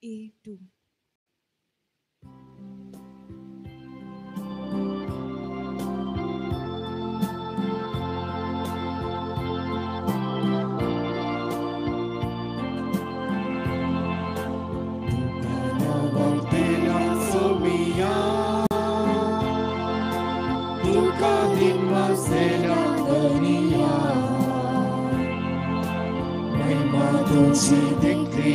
A2. तुझी देखली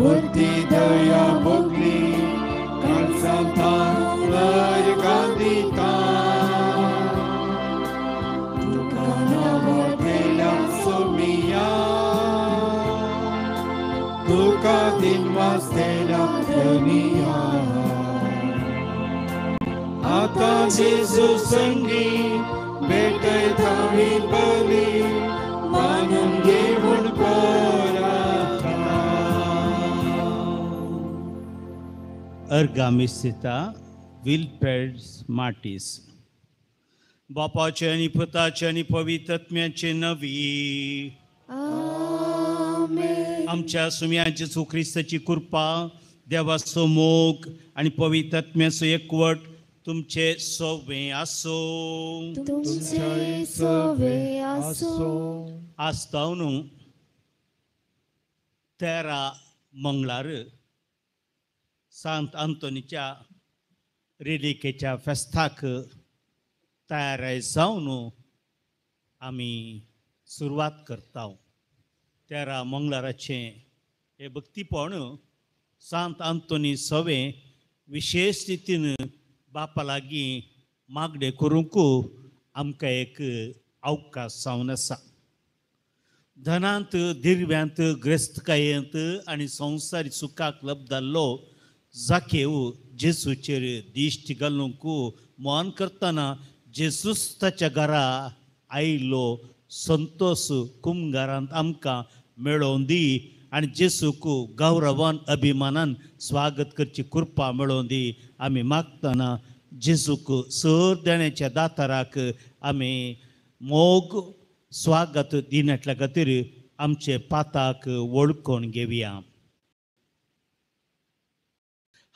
उरती दया भोगली काळजांत लय गांदिता तुका नांवांतल्या सोमिया तुका दिनवासतेल्या धनिया आतां जेजू संगी भेटयता मी बली मानून घेवन पराता. अर्गामिस्थिता विल्पेड्स मार्टीस. बापाचे आनी पुताचे आनी पवित्र आत्म्याचे नवी आमच्या सुम्या जेजू क्रिस्ताची कृपा, देवाचो मोग आनी पवित्र आत्म्याचो एकवट तुमचे सोवे आसो. तुमचे सोवे आसो. आसता न्हू 13 मंगळार सांत आंतोनीच्या रेलिकेच्या फेस्ताक तयार जावन आमी सुरवात करता. 13 मंगळाराचें हें भक्तीपण सांत आंतोनी सवे विशेश रितीन बापा लागीं मागणें करूंक आमकां एक अवकाश जावन आसा. धनांत, दिर्व्यांत, ग्रेस्तकायेंत आनी संवसारी सुखाक लब्दाल्लो जाकेव जेसूचेर दिश्ट घालूंक मन करतना जेसूस ताच्या घरा आयिल्लो संतोश कुमगारांत आमकां मेळोवन दी आनी जेसूक गौरवान अभिमानान स्वागत करची कृपा मेळोवन दी. आमी मागतना जेसूक सर देण्याच्या दाताराक आमी मोग स्वागत दिनातल्या खातीर आमचे पाताक वळखून घेवया.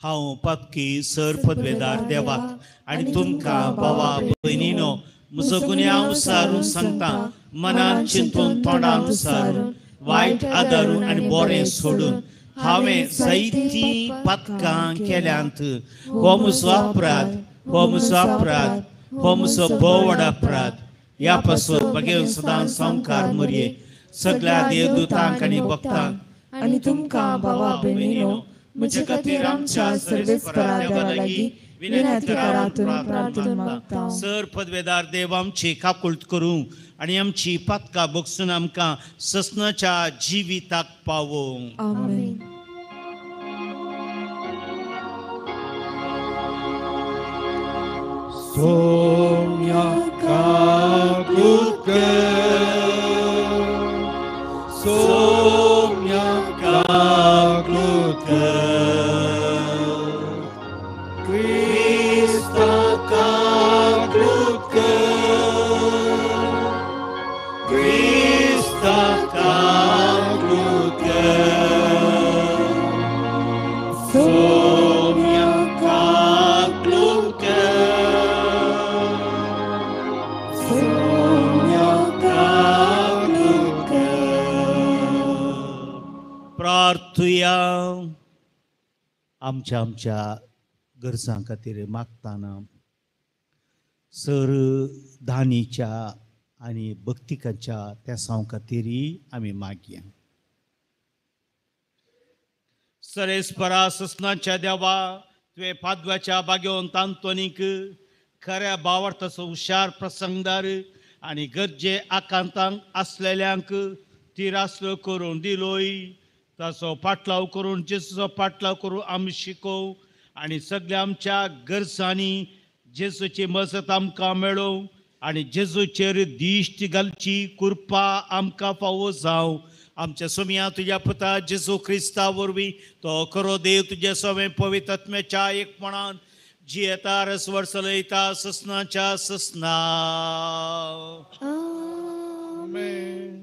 हांव पातकी सर पदवेदार देवाक आनी तुमकां भावा भयणीनो म्हजो गुन्यांव सारून सांगता, मनान चिंतून तोंडान सारून वायट आदारून आनी बरें सोडून हांवें जायतीं पातकां केल्यांत. हो म्हजो अपराध, हो म्हजो अपराध, हो म्हजो भोव व्हड अपराध. ह्या पासून म्हगेलो सदां संवकार मरये सगळ्या देवदूतांक आनी भक्तांक आनी तुमकां भावा भयणीनो म्हजे खातीर आमच्या सर्वेस्परा देवा लागीं विनंती करात प्रार्थना मागता. सर पदवेदार देव आमची काकुळट करूं आनी आमची पातकां बगसून आमकां ससनाच्या जिविताक पावोवं. आमेन. सोम्या काकुळट कर, सोम्या काकुळट कर, क्रिस्ता काकुळट कर, क्रिस्ता काकुळट कर, सोम्या काकुळट कर, सोम्या काकुळट कर. प्रार्थुया. आमच्या आमच्या गरजां खातीर मागतना सर दानीच्या आनी भक्तिकाच्या तेसांव खातीरय आमी मागया. सरेस्परा ससनाच्या देवा, तुवें पादव्याच्या बागेवन आंतोनीक खऱ्या भावार्थाचो हुशार प्रसंगदार आनी गरजे आकांतांक आसलेल्यांक तिरासलो करून दिलोय. ताचो पाटलाव करून जेजूचो पाटलाव करून आमी शिकोव आनी सगळ्या आमच्या गरजांनी जेजूची मजत आमकां मेळोवं आनी जेजूचेर दिश्ट घालची कृपा आमकां फावो जावं. आमच्या सोम्या तुज्या पुता जेजू क्रिस्ता वरवीं तो खरो देव तुज्या सवें पवित्र आत्म्याच्या एकपणान जियेता रसवर चलयता ससनाच्या ससना. आमेन.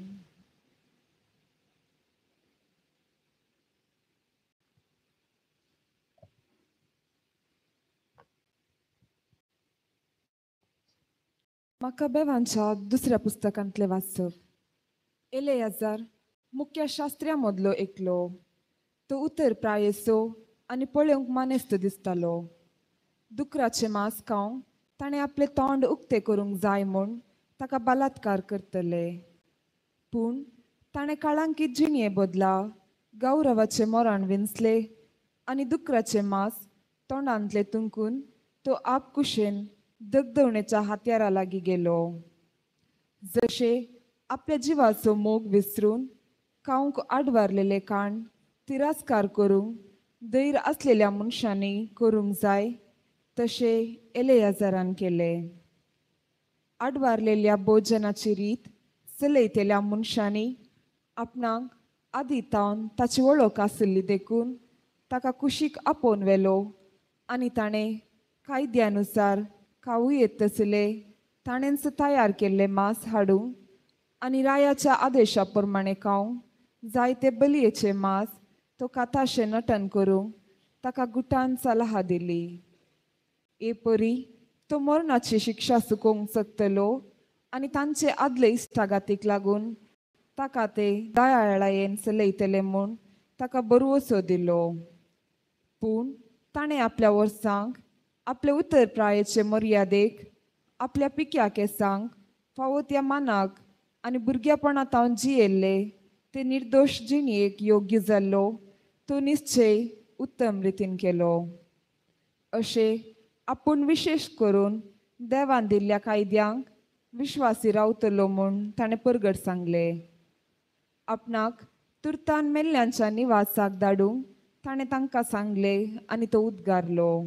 मक्काबेवांच्या दुसऱ्या पुस्तकांतले वाचप. एलेयाजार मुख्य शास्त्र्या मदलो एकलो. तो उतर प्रायेचो आनी पळोवंक मानेस्त दिसतालो. दुकराचें मांस खावंक ताणें आपलें तोंड उक्तें करूंक जाय म्हूण ताका बलात्कार करतले. पूण ताणें काळांकीत जिणये बदला गौरवाचें मरण विंचलें आनी दुकराचें मांस तोंडांतलें तुंकून तो आपकुशेन दगदवणेच्या हातयारा लागीं गेलो. जशें आपल्या जिवाचो मोग विसरून खावंक आडवारलेले काण तिरस्कार करूंक धैर्य आसलेल्या मनशांनी करूंक जाय तशें एलेयाजारान केलें. आडवारलेल्या भोजनाची रीत चलयतल्या मनशांनी आपणाक आदी तावन ताची वळख आशिल्ली देखून ताका कुशीक आपोवन व्हेलो आनी ताणें कायद्यानुसार खावूं येत तसले ताणेंच तयार केल्लें मांस हाडूंक आनी रायाच्या आदेशा प्रमाणें खावंक जायते बलयेचें मांस तो काताशें नटन करूंक ताका गुटान सलाह दिली. ए परी तो मरणाची शिक्षा चुकोवंक शकतलो आनी तांचे आदले इश्टागातीक लागून ताका ते दयाळायेन चलयतले म्हूण ताका बरवसो दिलो. पूण ताणें आपल्या वर्सांक आपले उतर प्रायेचे मर्यादेक आपल्या पिक्या केसांक फावो त्या मानाक आनी भुरगेपणा तावन जियेल्ले ते निर्दोश जिणयेक योग्य जाल्लो तो निश्चय उत्तम रितीन केलो. अशें आपूण विशेश करून देवान दिल्ल्या कायद्यांक विश्वासी रावतलो म्हूण ताणें परगट सांगलें. आपणाक तुर्तान मेल्ल्यांच्या निवासाक धाडूंक ताणें तांकां सांगलें आनी तो उद्गारलो.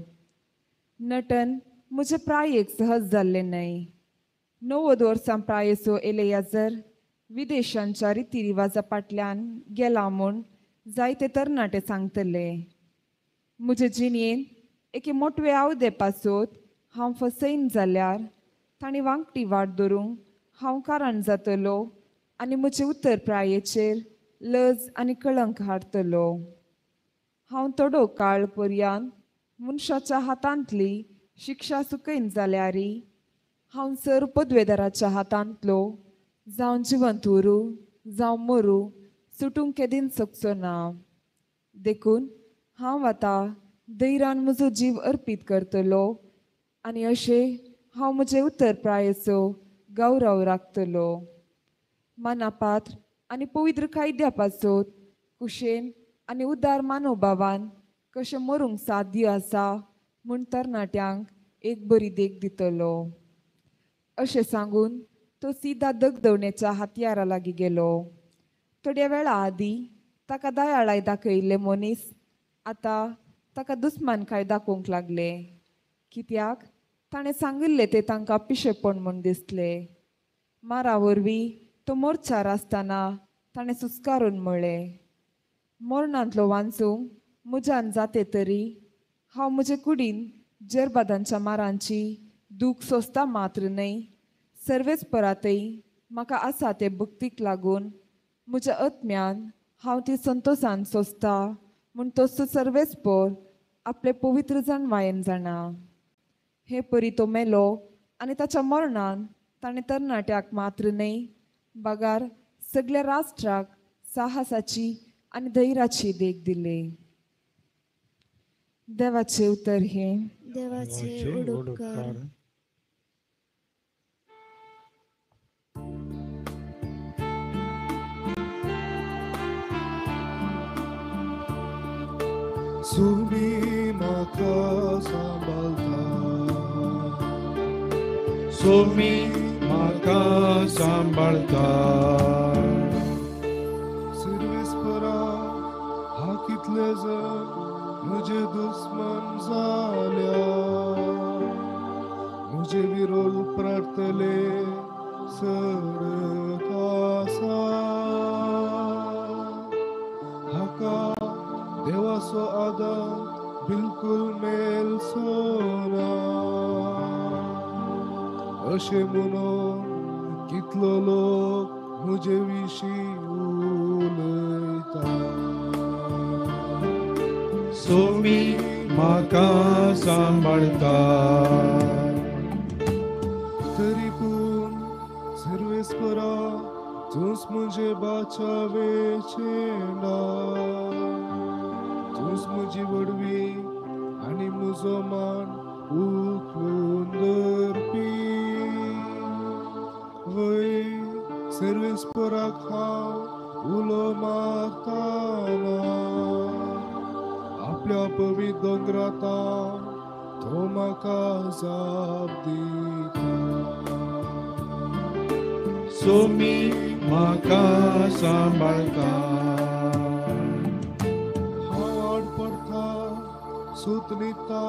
नटन म्हजे प्रायेक सहज जाल्लें न्हय. 90 वर्सां प्रायेचो एलेयाजर विदेशांच्या रितीरिवाजा फाटल्यान गेला म्हूण जायते तरणाटे सांगतले. म्हजे जिणयेन एके मोटवे आवदे पासत हांव फसयन जाल्यार तांणी वांकटी वाट धरूंक हांव कारण जातलो आनी म्हजे उत्तर प्रायेचेर लज आनी कळंक हाडटलो. हांव थोडो काळ पर्यंत मनशाच्या हातांतली शिक्षा चुकयन जाल्यारय हांव सर पदवेदाराच्या हातांतलो जावं जिवंत उरूं जावं मरूं सुटूंक केदींच शकचो ना. देखून हांव आतां धैर्यान म्हजो जीव अर्पीत करतलो आनी अशें हांव म्हजे उत्तर प्रायेचो गौरव राखतलो. मानापात्र आनी पवित्र कायद्या पासत कुशेन आनी उदार मानोभावान कशें मरूंक साध्य आसा म्हूण तरणाट्यांक एक बरी देख दितलो. अशें सांगून तो सीधा दगदवणेच्या हातयारा लागीं गेलो. थोड्या वेळा आदीं ताका दयाळाय दाखयल्ले मनीस आतां ताका दुस्मानकाय दाखोवंक लागले. कित्याक ताणें सांगिल्लें तें तांकां पिशेपण म्हूण दिसलें. मारा वरवीं तो मोर्चार आसतना ताणें सुस्कारून म्हळें, मरणांतलो वांचूंक म्हज्यान जाते तरी हांव म्हजे कुडीन जेरबादांच्या मारांची दूख सोंसता मात्र न्हय, सर्वेच परातय म्हाका आसा ते भक्तीक लागून म्हज्या आत्म्यान हांव ती संतोशान सोंसता म्हूण तो सर्वेच पोर आपले पवित्र जाणवायेन जाणा. हे परी तो मेलो आनी ताच्या मरणान ताणें तरणाट्याक मात्र न्हय बगार सगळ्या राष्ट्राक साहसाची आनी धैर्याची देख दिली. देवाचे उतर हे. देवाचे उपकार. सुमी म्हाका सांबाळता, सुमी म्हाका सांबाळता. सिर्विसपरा हा कितले जण म्हजे दुस्मन जाल्या, म्हजे विरोध प्रार्थले सडत आसा. हाका देवाचो आदार बिलकुल मेळचो ना अशें म्हणून कितलो लोक म्हजे विशीं उलयता. सुमी म्हाका सांबाळता, तरी पूण तूंच म्हजे बाचावेचें नांव, तूंच म्हजी व्हडवी आनी म्हजो मान उखलून धरपी. वय सर्वेस्पराक हांव उलो मारताना, आपल्या पवित्र दोंगरांत तो म्हाका जाप दिता. सोमी म्हाका सांबाळता. हांव आड पडटा, सूत न्हिदता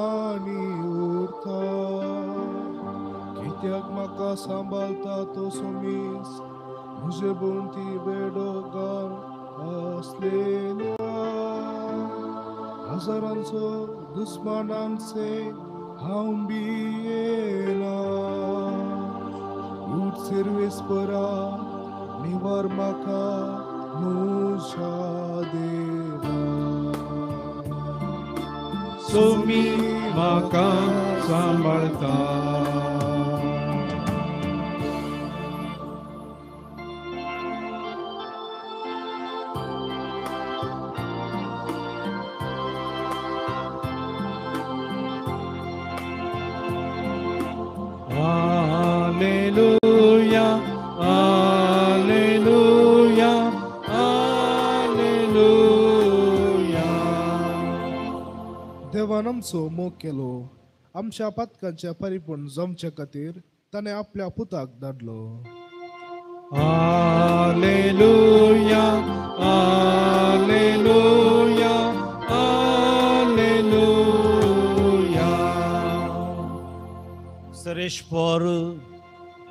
आनी उरता, कित्याक म्हाका सांबाळता तो सोमीस, म्हजे भोंवती बेडो घाल आसलेल्या. हजारांचो दुस्मानांचे हांव भियेना. उठ सर्वेस्परा, निवार म्हाका म्हज्या देवा. सोमी म्हाका सांबाळता. Alleluia, Alleluia, Alleluia. देवान आमचो मोग केलो, आमच्या पातकांच्या परिपूर्ण जमचे खातीर ताणें आपल्या पुताक धाडलो. Alleluia, Alleluia, Alleluia. सरेश्वर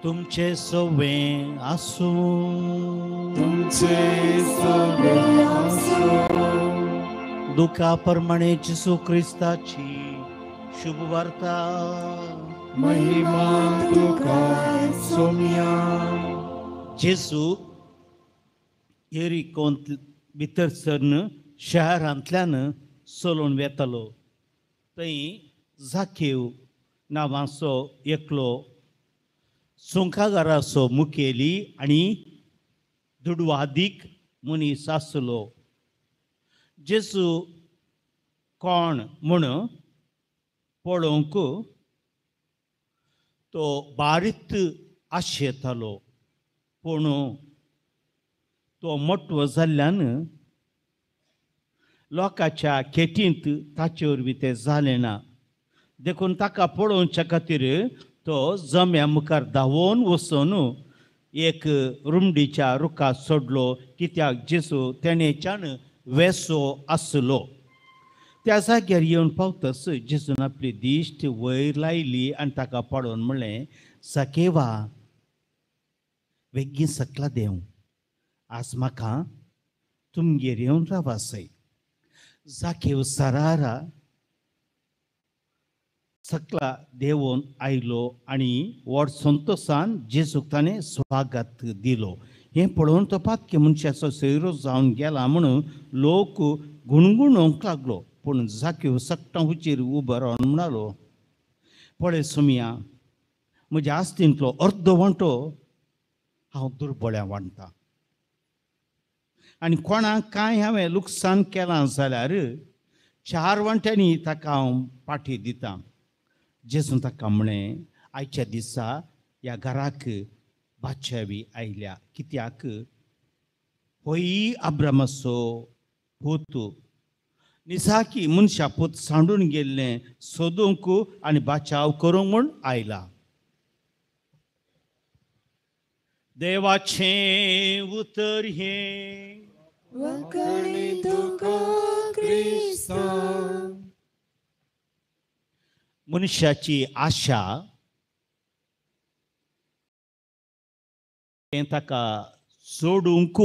तुमचे सवे आसूं, तुमचे सवे आसूं. दुखा प्रमाणे जेजू क्रिस्ताची शुभ वार्ता. महिमा तुका सोम्या. जेजू येरिकोंत भितर सरन शहरांतल्यान चलून वेतालो. थंय जाकेव नांवाचो एकलो सुंकागाराचो मुखेली आनी दुडवादीक मनीस आसलो. जेजू कोण म्हूण पळोवंक तो बारीक आशेतालो, पूण तो मोटवो जाल्ल्यान लोकांच्या खेटींत ताचे वरवीं तें जालें ना. देखून ताका पळोवच्या खातीर तो जम्या मुखार धांवोन वचून एक रुमडीच्या रुखार सोडलो, कित्याक जेजू तेणेच्यान वेसो आसलो. त्या जाग्यार येवन पावतच जेजून आपली दिश्ट वयर लायली आनी ताका पळोवन म्हणलें, सकेवा बेगीन सकला देंव, आज म्हाका तुमगेर येवन रावासय. जाकेव सरारा सकला देंवोन आयलो आनी व्हड संतोसान जेजूक ताणें स्वागत दिलो. हें पळोवन तो पातकी मनशाचो सोयरो जावन गेला म्हणून लोक गुणगुणोवंक लागलो. पूण जाकेव सट्टां हुचेर उबो रावन म्हणालो, पळय सोमया, म्हज्या आस्तींतलो अर्दो वांटो हांव दुर्बळ्या वांट्टा आनी कोणाक कांय हांवें लुकसाण केलां जाल्यार 4 वांट्यांनी ताका हांव पाठी दितां. जेजून ताका म्हणलें, आयच्या दिसा ह्या घराक बादशावी आयल्या, कित्याक होय अब्रामाचो पूत निसाकी मनशा पूत सांडून गेल्लें सोदूंक आनी बाचाव करूंक म्हूण आयला. देवाचें उतर हें. वांकणी तुका क्रिस्ता. मनशाची आशा हें ताका सोडूंक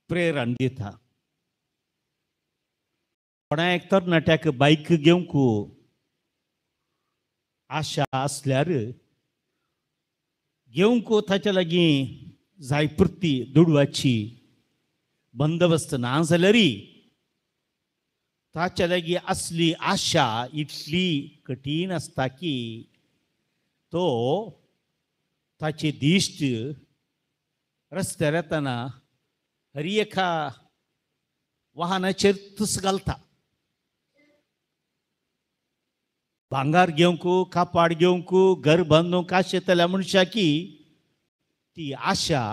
प्रेरण दिता. कोणा एक तरणाट्याक बायक घेवंक आशा आसल्यार घेवंक ताच्या लागीं जाय पुरती दुडवाची बंदोबस्त ना जाल्यारय ताच्या लागीं आसली आशा इतली कठीण आसता की तो ताची दिश्ट रस्त्यार येतना हरी एका वाहनाचेर तूस घालता. भांगार घेवंक, कापाड घेवंक, घर बांदूंक आशेतल्या मनशाकी ती आशा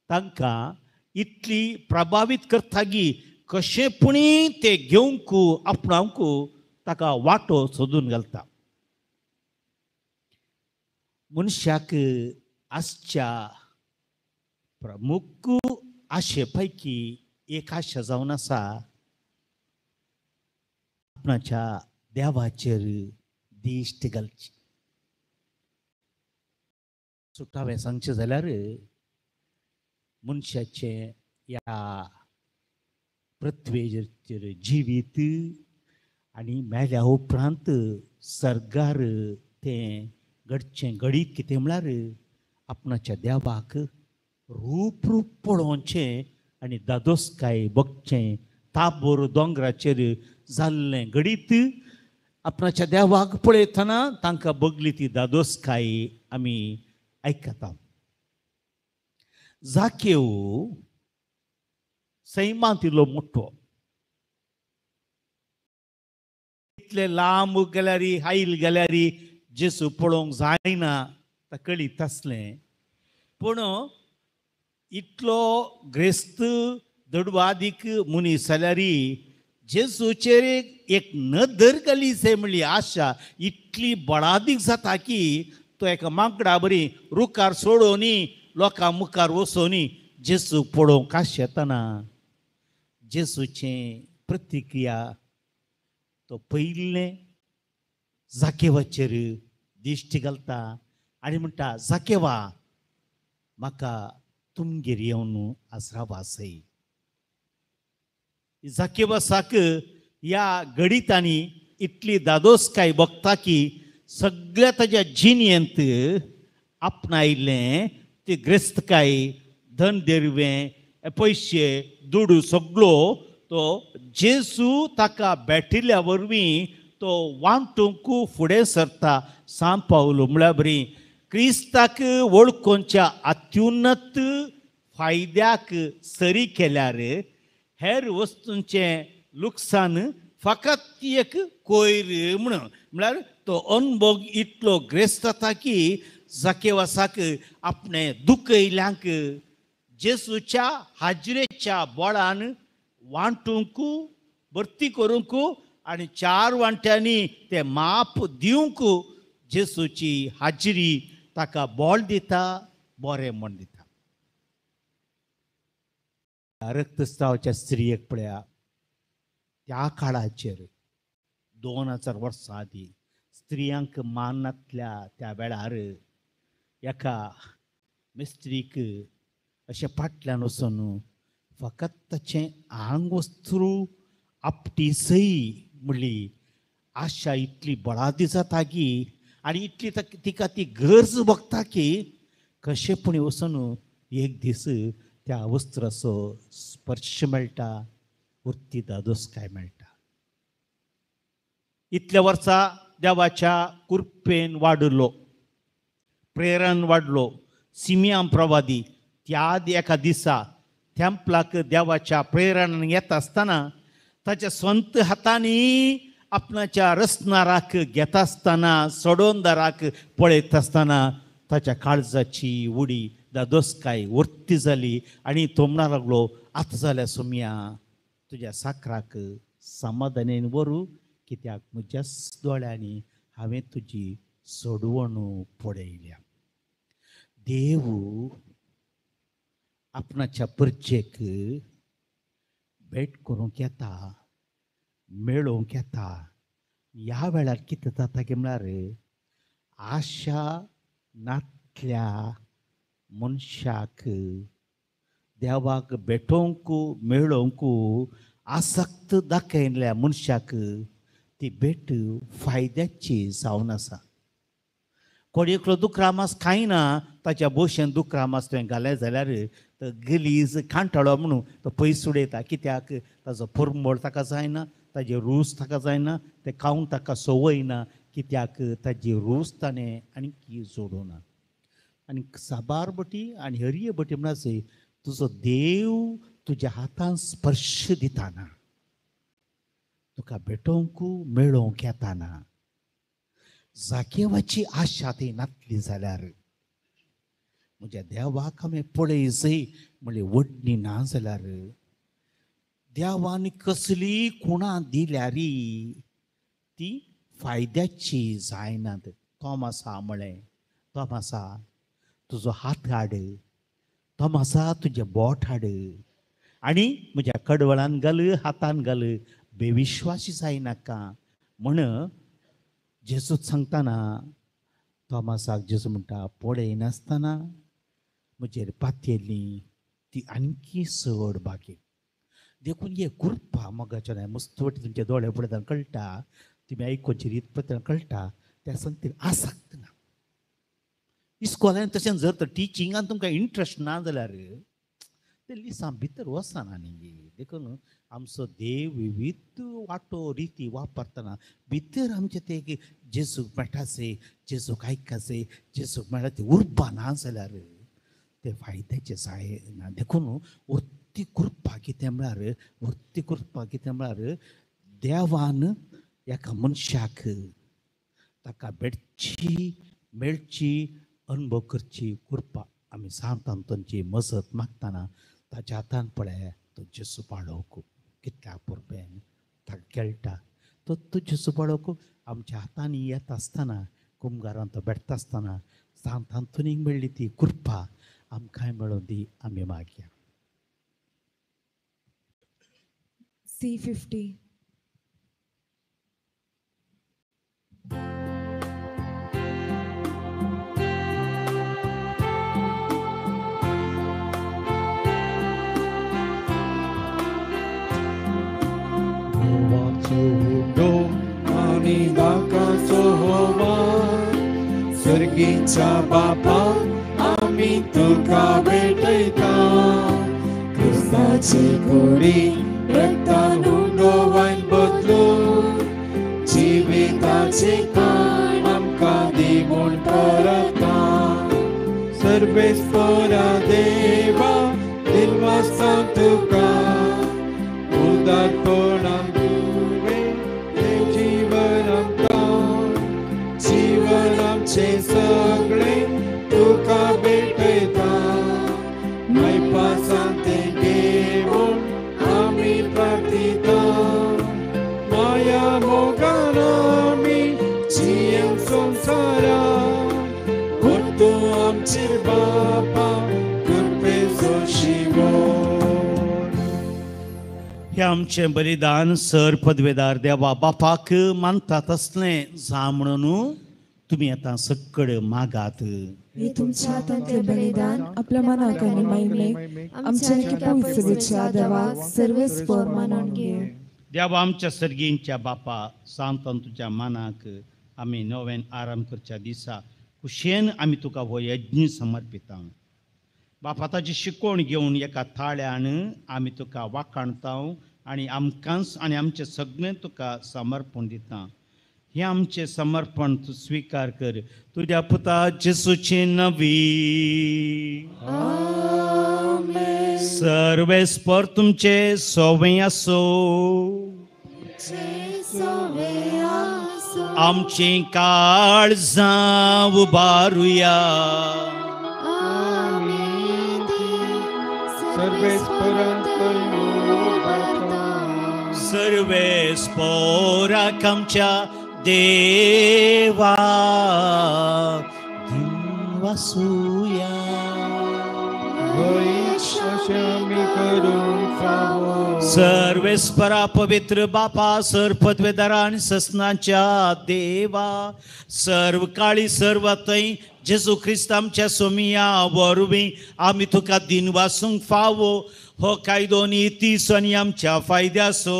तांकां इतली प्रभावीत करता की कशें पुणी ते घेवंक आपणावंक ताका वाटो सोदून घालता. मनशाक आसच्या प्रमुख आशे पैकी एक आशा जावन आसा आपणाच्या देवाचेर दिश्ट घालची. सुटावें सांगचें जाल्यार मनशाचें ह्या पृथ्वेचेर जिवीत आनी मेल्या उपरांत सर्गार तें घडचें घडीत कितें म्हळ्यार आपणाच्या देवाक रूप रूप पळोवचें आनी दादोसकाय बगचें. ताबोर दोंगराचेर जाल्लें घडीत आपणाच्या देवाक पळयतना तांकां बगली ती दादोसकाय आमी आयकता. जाकेव सैमांत इल्लो मोठो, इतले लांब गेल्यार हायल गेल्यार जेसू पळोवंक जायना ताका कळीत आसलें. पूण इतलो ग्रेस्त दडवादीक मनीस जाल्यार जेसूचेर एक नदर घाली जाय म्हणली आशा इतली बळादीक जाता की तो एका माकडा बरी रुखार सोडोवनी लोकां मुखार वचोनी जेसू पळोवंक आशेतना जेसूचें प्रतिक्रिया तो पयलें जाकेवाचेर दिश्टी घालता आनी म्हणटा, जाकेवा म्हाका तुमगेर येवन आज रावा सय. जाकेवासाक ह्या घडितांनी इतली दादोसकाय बगता की सगळ्या ताज्या जिणेंत आपणायलें ती ग्रेस्तकाय, धन देरवें, पयशे, दुडू सगळो तो जेसू ताका भेटिल्ल्या वरवीं तो वांटूंक फुडें सरता. सांत पावलो म्हळ्यार बरी क्रिस्ताक वळखोवच्या अत्युन्नत फायद्याक सरी केल्यार हेर वस्तूंचें लुकसाण फकत एक कोयर म्हणून म्हळ्यार तो अनभोग इतलो ग्रेस्त जाता की जाकेवासाक आपणें दुखयल्यांक जेसूच्या हाजरेच्या बोळान वांटूंक, भरती करूंक आनी चार वांट्यांनी ते माप दिवंक जेसूची हाजरी ताका बोळ दिता, बरें म्हण दिता. रक्तस्रावाच्या स्त्रियेक पळया, त्या काळाचेर 2000 वर्सां आदीं स्त्रियांक मानांतल्या त्या वेळार एका मिस्त्रीक अशें फाटल्यान वचून फकत ताचें आंग वस्त्रू आपटी सई म्हणली आशा इतली बळादी जाता की आनी इतली तिका ती गरज बगता की कशें पूण वचून एक दीस त्या वस्त्राचो स्पर्श मेळटा, उरती दादोसकाय मेळटा. इतल्या वर्सां देवाच्या कृपेन वाडलो, प्रेरण वाडलो. सिमियाम प्रवादी त्या एका दिसा तेंपलाक देवाच्या प्रेरणान येता आसतना ताच्या स्वंत हातांनी आपणाच्या रसनाराक घेता आसतना, सोडोनदाराक पळयत आसतना ताच्या काळजाची उडी दादोसकाय वर्ती जाली आनी तो म्हणा लागलो, आतां जाल्या सोमया तुज्या साकराक समाधानेन व्हरू, कित्याक म्हज्याच दोळ्यांनी हांवें तुजी सोडवण पळयल्या. देव आपणाच्या परचेक भेट करूंक येता, मेळोवंक येता. ह्या वेळार कितें जाता की म्हळ्यार आशा नातल्या मनशाक देवाक भेटोवंक मेळोवंक आसक्त दाखयल्ल्या मनशाक ती भेट फायद्याची जावन आसा. कोण एकलो दुकरा मास खायना, ताच्या भोशेन दुकरा मास तुवें घालें जाल्यार तो गलीज कांटाळो म्हणून तो पयस उडयता. कित्याक ताजो परमळ ताका जायना, ताजे रूच ताका जायना, तें खावंक ताका संवय ना, कित्याक ताजी रूच ताणें आनी जोडूना. आनी साबार बटी आनी हरये बटी म्हळ्यार तुजो देव तुज्या हातान स्पर्श दिताना तुका भेटोवंक मेळोवंक येताना जाकेवाची आशा ती नातली जाल्यार म्हज्या देवाक आमी पळय जय म्हणली वडणी ना जाल्यार देवान कसली खुणां दिल्यार ती फायद्याची जायनात. तोमासा म्हळें, तोमासा तुजो हात हाड, तोमासा तुजें बोट हाड आनी म्हज्या कडवळान घाल, हातान घाल, बेविश्वासी जायनाका म्हण जेजूच सांगतना तोमासाक जेजू म्हणटा पळयनासतना म्हजेर पातयेल्ली ती आणखी चड बाकी. देखून हे कृपा मोगाच्या मस्तवटी तुमच्या दोळे पळयतना कळटा, तुमी आयकुची रीत पळयतना कळटा, त्या संगतीन आसक्त ना. इस्कॉलान तशें जर तर टिचिंगान तुमकां इंट्रस्ट ना जाल्यार ते लिसां भितर वचना न्ही. देखून आमचो देव विविध वाटो रिती वापरतना भितर आमचे ते जेजूक मेळटाचे, जेजूक आयकाचे, जेजूक मेळटा ते उर्बा ना जाल्यार ते फायद्याचे जायना. देखून वृत्ती कृपा कितें म्हळ्यार, वृत्ती कृपा कितें म्हळ्यार देवान एका मनशाक ताका भेटची मेळची अनुभव करची कृपा. आमी सांत आंतोनची मजत मागतना ताच्या हातान पळय तो जेजू पाळोवंक कितल्या पुरपेन ताका खेळटा तो तो जेजू पाळोवंक आमच्या हातांनी येता आसतना कुमगारान तो भेटता आसतना सांत आंतोनीक मेळ्ळी ती कृपा आमकांय मेळोवन दी. आमी मागया. C50. हुंडो आनी दाकाचो होमान सर्गीच्या बापा आमी तुका भेटयता. क्रिस्ताची कुडी रक्तान हुंडो वायन बदलून जिविताचे काण आमकां दी म्हूण परता. सर्वेस्परा देवा दिलवासा तुका उदारपणान सगळे तुका भेटयता. मैपासांते घेवन आमी प्रार्थिता माया मोगान आमी जियेवंक संवसारा तूं आमचे बापा कृपेचो शिवोर. हे आमचें बलिदान सर पदवेदार देवा बापाक मानतात असलें जा म्हणून तुमी आतां सकड मागात. हे तुमच्या हातांतलें बलिदान आपल्या मनाक आनी महिमेक आमच्या पवित्रच्या देवाक सर्वेस्पर मानून घेवं. देवा आमच्या सर्गींच्या बापा सांतान तुज्या मानाक आमी नव्यान आराम करच्या दिसा खुशयेन आमी तुका हो यज्ञ समर्पिता. बापा ताची शिकवण घेवन एका थाळ्यान आमी तुका वाखाणता आनी आमकांच आनी आमचें सगळें तुका समर्पण दिता. हें आमचें समर्पण तूं स्विकार कर तुज्या पुता जेसूची नवी सर्वेस्पर तुमचे सोवे आसो. आमचीं काळजां उबारुया. सर्वेस्पराक आमच्या देवा दिनवासुया. सर्वेस्परा पवित्र बापा सर पदवेदारा आनी ससनाच्या देवा सर्व काळी सर्व थंय जेजू क्रिस्त आमच्या सोमिया वरवीं आमी तुका दिनवासूंक फावो हो कायदो नीतीचो आनी आमच्या फायद्याचो.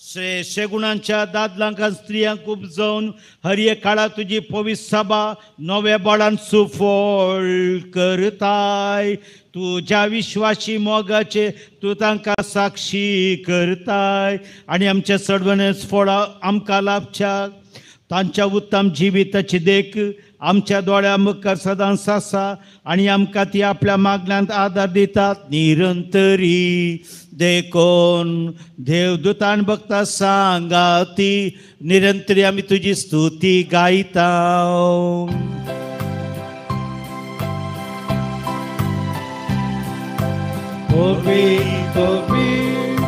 श्रेष्ठ गुणांच्या दादलांक स्त्रियांक उपजोवन हर एक काळा तुजी पवित्र सभा नव्या बाळान सुफळ करताय. तुज्या विश्वासी मोगाचे तूं तांकां साक्षी करताय आनी आमच्या चडवणेच फळां आमकां लाभच्या तांच्या उत्तम जिविताची देख आमच्या दोळ्या मुखार सदांच आसा आनी आमकां ती आपल्या मागण्यांत आदार दितात निरंतरी. देखून देवदूतान भक्ता सांगा ती निरंतरी आमी तुजी स्तुती गायता. पवित्र पवित्र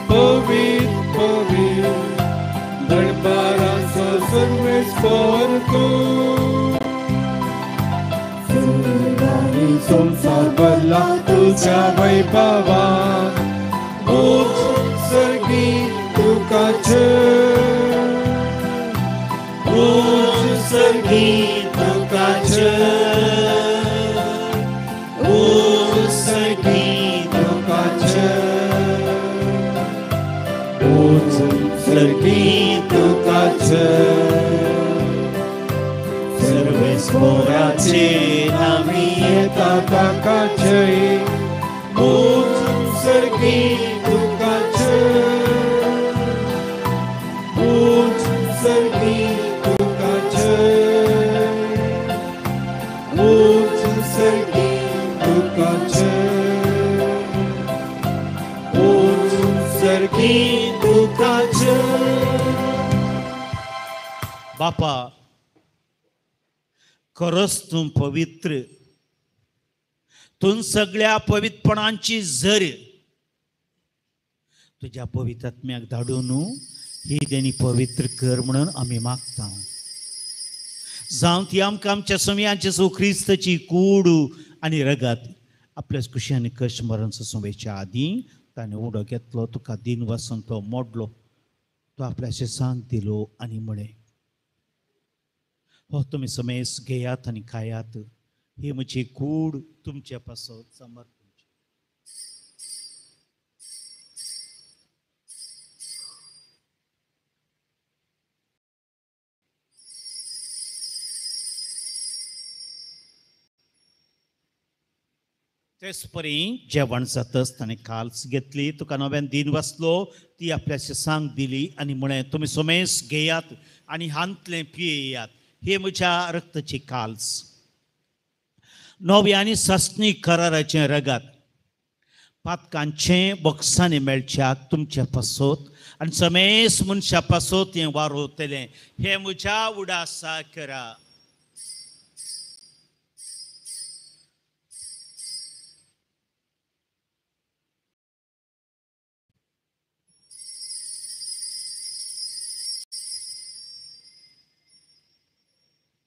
पवित्र पवित्र दरबाराचो सर्वेस्पर तूं, सुंदरी संवसार भरला तुज्या वैभवान, ऊंच सर्गी तुका जय, ऊंच सर्गी तुका जय, ऊंच सर्गी तुका जय, ऊंच सर्गी तुका जय. सर्वेस्पराचे नामी येता ताका जय, ऊंच सर्गी तुका जय, ऊंच सर्गी तुका जय, ऊंच सर्गी तुका जय, ऊंच सर्गी तुका जय. बापा खरोच तूं पवित्र, तूं सगळ्या पवित्रपणांची झर. तुज्या पवित्र आत्म्याक धाडून ही देणी पवित्र कर म्हणून आमी मागता. जावं ती आमकां आमच्या समयांचे सो क्रिस्ताची कूड आनी रगत आपल्या खुशी आनी कश्ट मरण सोंपेच्या आदीं ताणें उडो घेतलो, तुका दिन वासून तो मोडलो, तो आपल्याचे सांग दिलो आनी म्हळें, हो तुमी समेस घेयात आनी खायात, ही म्हजी कूड तुमचे पासत समर्पण. तेच परी जेवण जातच ताणें काल्स घेतली, तुका नव्यान दिन वाचलो, ती आपल्याचे सांग दिली आनी म्हळें, तुमी समेस घेयात आनी हांतलें पियेयात, हे म्हज्या रक्ताची काल्स, नव्या आनी सासणी कराराचें रगत, पातकांचें बक्षांनी मेळच्याक तुमच्या पासत आनी समेस मनशा पासत हें वारोवतलें, हें म्हज्या उडासा करा.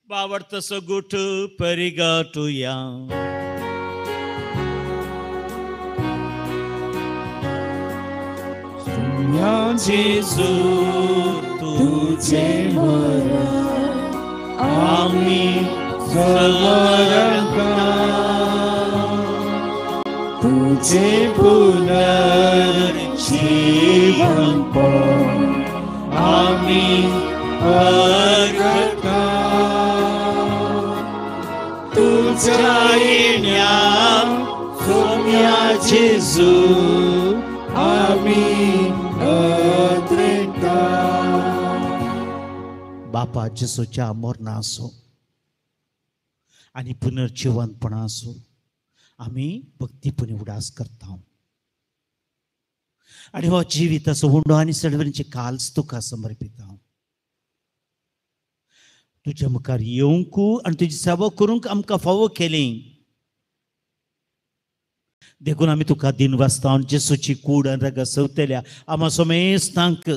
बावडतसो गुट परिगटुया. जेजू तुझे मरण आमी स्मरता, तुझे पुनर्जीवनपण आमी परगता, तुझ्या येण्या सोम्या जेजू आमी अद्रेता. बापा जेजूच्या मरणाचो आनी पुनर्जिवनपणाचो आमी भक्तीपणी उडास करता आनी हो जिविताचो उंडो आनी सडवणीची काल्स तुका समर्पिता. तुज्या मुखार येवंक आनी तुजी सेवा करूंक आमकां फावो केली, देखून आमी तुका दिन वाचता आनी जेजूची कूड आनी रगत सवतल्या आमा समेस्तांक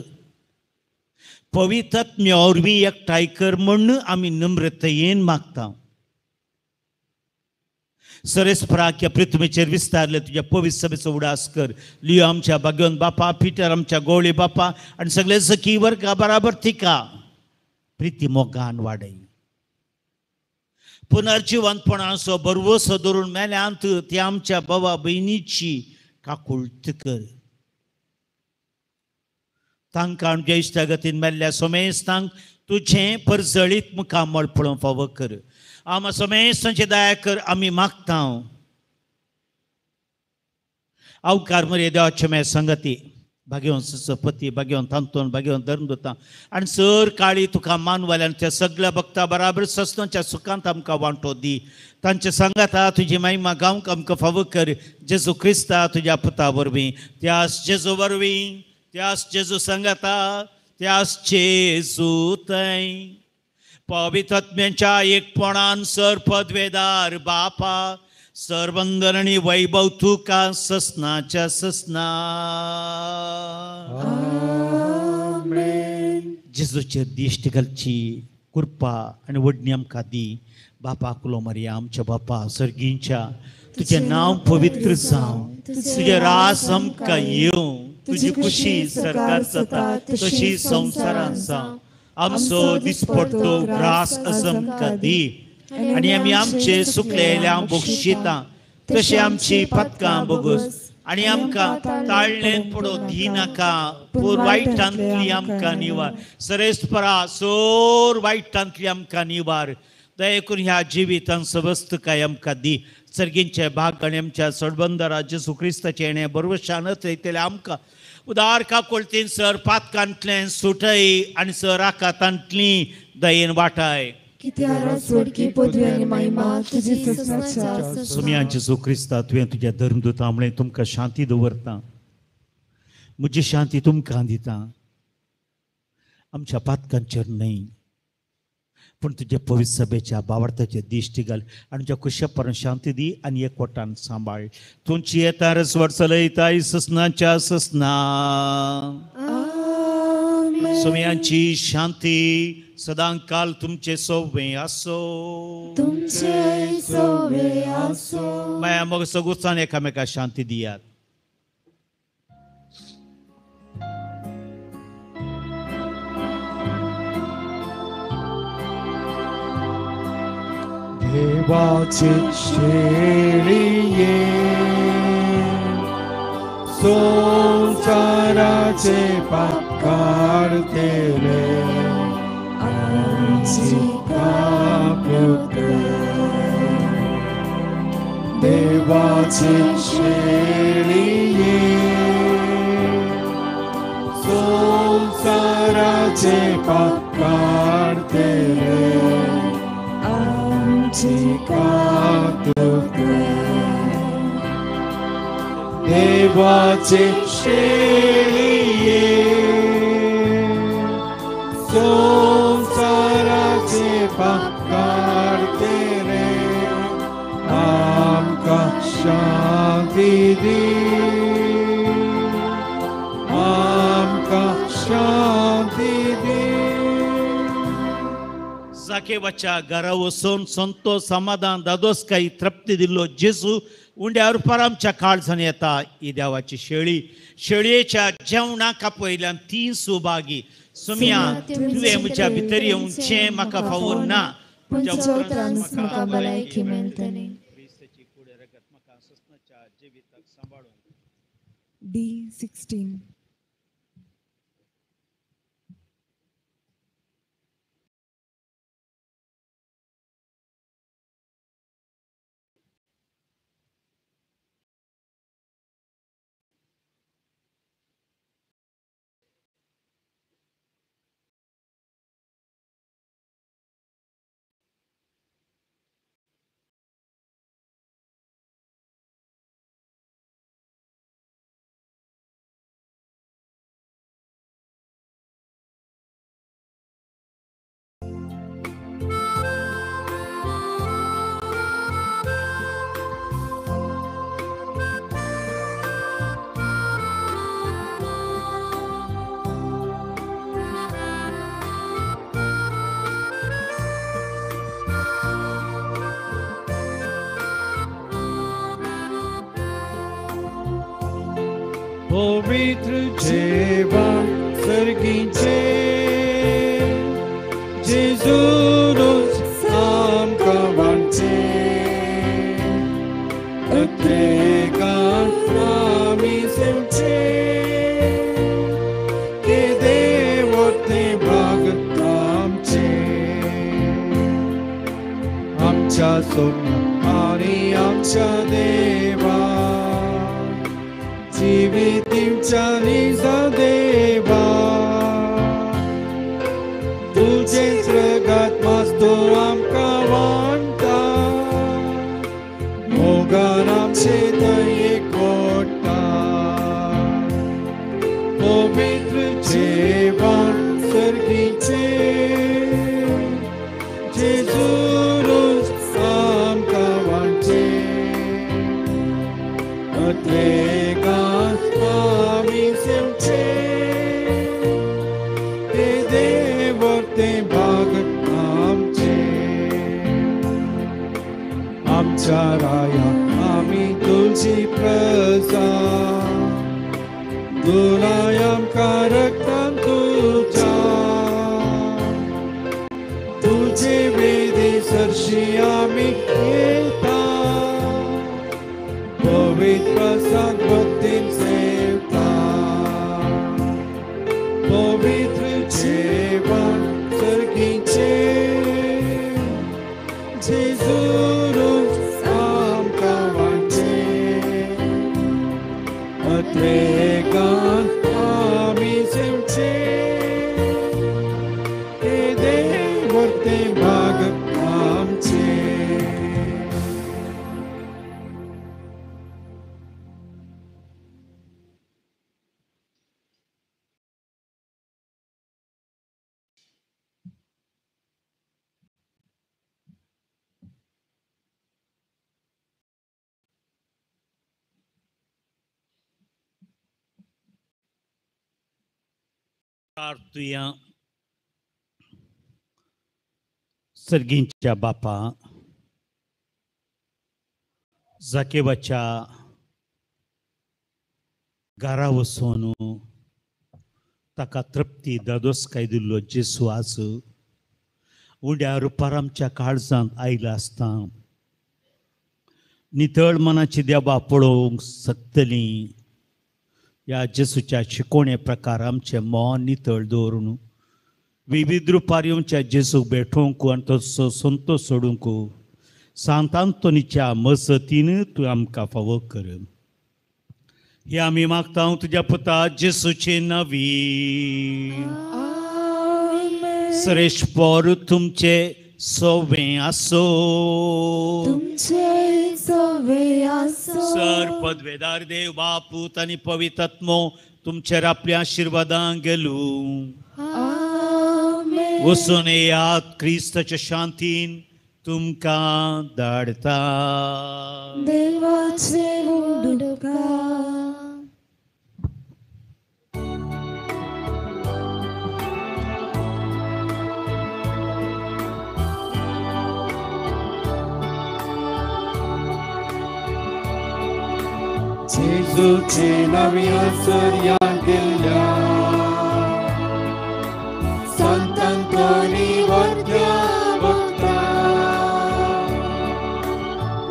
पवित्र आत्म्या वरवीं एकठांय कर म्हूण आमी नम्रतायेन मागता. सरेस्पराक ह्या पृथ्वीचेर विस्तारले तुज्या पवित्र सभेचो उडास कर. लियो आमच्या भाग्यवंत बापा, पिटर आमच्या गोवळी बापा आनी सगळे सखी वर्गा बराबर तिका प्रिती मोगान वाडय. पुनर्जिवंतपणाचो बरवसो धरून मेल्यांत ती आमच्या बाबा भयणीची काकुळट कर. तांकां आमच्या इश्टागतीन मेल्ल्या सोमेस्तांक तुजें परजळीत मुखामळ पळोवंक फावो कर. आमा सोमेस्तांची दया कर आमी मागता. आवकार मरे देवाचे मे संगती भाग्यवंत सपती, भाग्यवंत आंतोन, भाग्यवंत धर्मदूतां आनी सर काळी तुका मानवल्यान त्या सगळ्या भक्ता बराबर सस्नाच्या सुखांत आमकां वांटो दी. तांचे सांगाता तुजी महिमा गावंक आमकां फावो कर जेजू क्रिस्ता तुज्या पुता वरवीं, त्यास जेजू वरवीं, त्यास जेजू सांगाता, त्यास जेजू थंय पवित्रत्म्यांच्या एकपणान सर पदवेदार बापा सर्वंदन आनी वैभव तुका ससनाच्या ससना. जेजूचेर दिश्ट घालची कृपा आनी वडणी आमकां दी. बापा कुलो मरिया आमच्या बापा सर्गींच्या, तुजें नांव पवित्र जावं, तुजें रास आमकां येवं, तुजी खुशी सरकार जाता तशी संवसारान जावं. आमचो दिसपडतो ग्रास आमकां दी आनी आमी आमचे सुकलेल्या बक्षिता तशें आमची पदकां बोगस आनी आमकां ताळ्ळेन पडो दी नाका, पूर वायटांतली आमकां निवार. सरेस्परा सोर वायटांतली आमकां निवार. दया करून ह्या जिवितान सवस्तकाय आमकां दी. सर्गींचे भाग आनी आमच्या सडबंदरा जेजू क्रिस्ताचें येणें बरवशान थंयतलें आमकां उदार काकोळतीन सर पातकांतलें सुटय आनी सर आकातांतली दयेन वाटाय. सुम्या जेजू क्रिस्ता तुवें तुज्या धर्मदूता म्हळें तुमकां शांती दवरता, म्हजी शांती तुमकां दिता. आमच्या पातकांचेर न्हय पूण तुज्या पवित्र सभेच्या बावडताचे दिश्टी घाल आनी तुज्या कुशेपरान शांती दी आनी एकवटान सांबाळ. तुमची येता रसवट चलयताय ससनाच्या ससना. सुम्यांची शांती सदांकाल तुमचे सोवे आसो, तुमचे सोवे आसो. माया मग सगुचान एकामेका शांती दियात. देवाचे शेळये संसाराचे पाप काडतले आमची काकुळट. देवाचे शेळये संसाराचे पाप काडतले आमची काकुळट. देवाचे शेळये संसाराचे पाप काडतले आमकां शांती दी, आमकां शांती दी. जाकेवाच्या घरा वचून संतोष समाधान दादोसकाय तृप्ती दिल्लो जेजू उंड्या रुपार आमच्या काळजान येता. ही देवाची शेळी, शेळयेच्या जेवणाक आपयल्यान ती सुभागी. सुम्या तुवें म्हज्या भितर येवचें म्हाका फावो ना, म्हाका भलायकी मेळटली. D16. पवित्र जेवण सर्गीचे जेजूनच आमकां वांटचे, अत्रेकान आमी सेवचे की देव तें भाग आमचे. आमच्या सोम्या आनी आमच्या देवा जिवीत दिवच्या निजा देवा तुजेच रगत मास्तो आमकां वांटा मोगान आमचे दयेक ओडटा पवित्र जेवण सर्गीचें जेजूनूच आमकां वांटचें अत्रेगांत आमी सेवचें ते देवर्तें भाग आमचें आमच्या राया आमी तुजी प्रजा दुराय आमकां रगतान तुज्या तुजे वेदी सरशी आमी येता पवित्र प्रसाद भक्तीन सेवता पवित्र जेवण सर्गीचें जेजूनूच आमकां वांटचें अत्रेगांत आमी सेवचें ते देवर्तें भाग आमचें. प्रार्थुया. सर्गींच्या बापा, जाकेवाच्या घरा वचून ताका तृप्ती दादोसकाय दिल्लो जेसू आज उंड्या रुपार आमच्या काळजांत आयला आसता नितळ मनाची देवा पळोवंक शकतली. ह्या जेसूच्या शिकोवणे प्रकार आमचें मन नितळ दवरून विविध रुपार येवच्या जेसूक भेटोवंक आनी तो संतोश सोडूंक सांत आंतोनीच्या मजतीन तूं आमकां फावो कर. हे आमी मागता तुज्या पुता जेसूचे नवी. सरेश पोर तुमचे सोवे आसो. सर पदवेदार देव बापूत आनी पवित्र आत्मो तुमचेर आपल्या आशिर्वादां गेलू. वचून येयात, क्रिस्ताच्या शांतीन तुमकां धाडता. देवाचे उडका. जेजूचे नव्या सर्या गेल्या संतांतोनी वर्ध्या वक्ता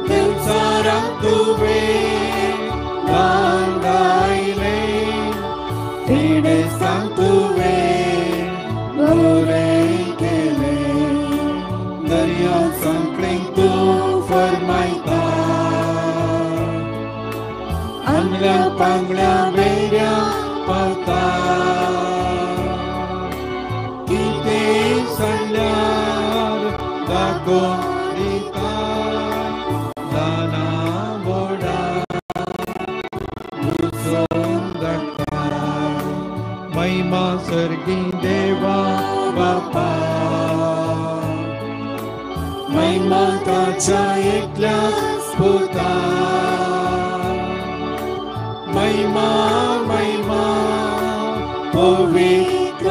देवचाराक तुवें गायले पिडेस्तांक तुवें बरें केलें दर्या सांकळींक तूं फरमायता आंगल्या पांगल्या वेऱ्या पावता कितें सांगल्यार दाखोवन दिता जाणा बोडा दुसोवन धाडटा महिमा सर्गी देवा बापा महिमा ताच्या एकल्याच पुता महिमा महिमा पवित्र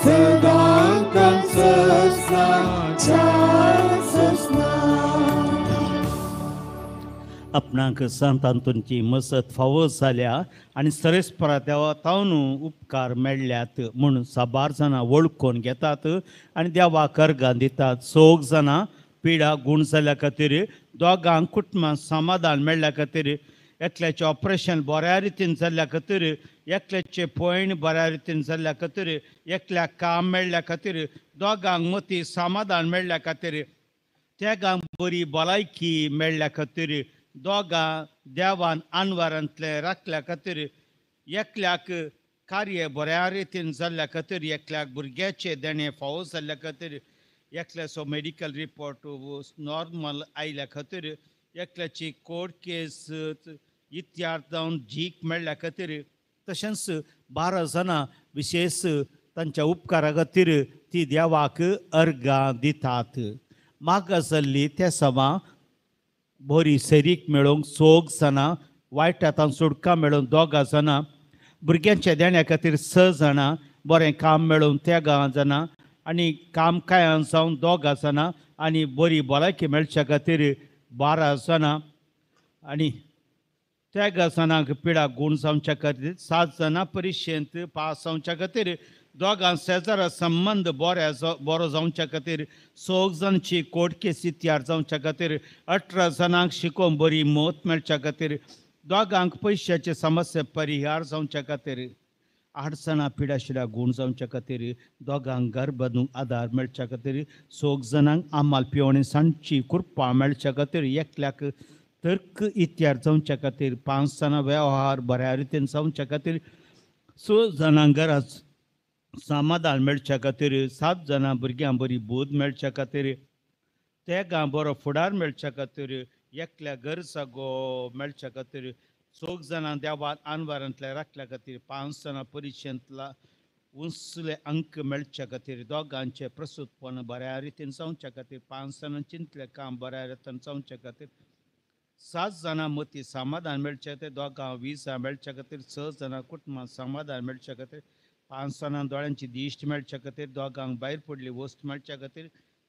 सदां ससनाच्या ससना. आपणाक सांत आंतोनीची मसत फावो जाल्या आनी सरेस्परा देवा तावन उपकार मेळ्ळ्यात म्हूण साबार जाणां वळखून घेतात आनी देवाक अर्गां दितात. सोग जाणां पिडा गूण जाल्या खातीर, दोगांक कुटुंबांत समाधान मेळ्ळ्या खातीर, एकल्याचें ऑपरेशन बऱ्या रितीन जाल्ल्या खातीर, एकल्याचें पयण बऱ्या रितीन जाल्ल्या खातीर, एकल्याक काम मेळ्ळ्या खातीर, दोगांक मती समाधान मेळ्ळ्या खातीर, तेगांक बरी भलायकी मेळ्ळ्या खातीर दोगां देवान आनवारांतले राखल्या खातीर, एकल्याक कार्य बऱ्या रितीन जाल्ल्या खातीर, एकल्याक भुरग्याचे देणें फावो जाल्ल्या खातीर, एकल्याचो मेडिकल रिपोर्ट नॉर्मल आयल्या खातीर, एकल्याची कोर्ट केस इतिहास जावन जीक मेळ्ळ्या खातीर, तशेंच 12 जाणां विशेश तांच्या उपकारा खातीर ती देवाक अर्गां दितात. मागा जाल्ली त्या समा बरी सरीक मेळोवंक 4 जाणां, वायट हातान सुटका मेळोवंक 2 जाणां, भुरग्यांच्या देण्या खातीर 6 जाणां, बरें काम मेळोवंक 13 जाणां आनी काम कायान जावन 2 जाणां आनी बरी भलायकी मेळच्या खातीर 12 जाणां आनी 13 जाणांक पिडा गूण जावच्या खातीर 7 जाणां परिक्षेंत पास जावच्या खातीर, दोगां शेजारा संबंद बरो जावच्या खातीर, 6 जाणांची कोर्ट केसी तयार जावच्या खातीर, 18 जाणांक शिकोवंक बरी मत मेळच्या खातीर, दोगांक पयशाचे समस्या परिहार जावच्या खातीर, 8 जाणां पिडाशिडा गूण जावच्या खातीर, दोगांक घर बांदूंक आदार मेळच्या खातीर, 6 जाणांक आमाल पिवणी सांडची कृपा मेळच्या खातीर, एकल्याक तर्क इत्यार जावच्या खातीर, 5 जाणां वेव्हार बऱ्या रितीन जावच्या खातीर, 6 जाणांक घराच समाधान मेळच्या खातीर, 7 जाणां भुरग्यां बरी बोध मेळच्या खातीर, तेगां बरो फुडार मेळच्या खातीर, एकल्या घर जागो मेळच्या खातीर, 6 जाणां देवान आनवारांतल्या राखल्या खातीर, 5 जाणां परिक्षेंतला उंचले अंक मेळच्या खातीर, दोगांचे प्रसूतपण बऱ्या रितीन जावच्या खातीर, 5 जाणां चिंतलें काम बऱ्या रितीन जावच्या खातीर, 7 जाणां मती समाधान मेळच्या खातीर, दोगां विजा मेळच्या खातीर, 6 जाणां कुटुंबां समाधान मेळच्या खातीर, 5 जाणां दोळ्यांची दिश्ट मेळच्या खातीर, दोगांक भायर पडली वस्त मेळच्या खातीर,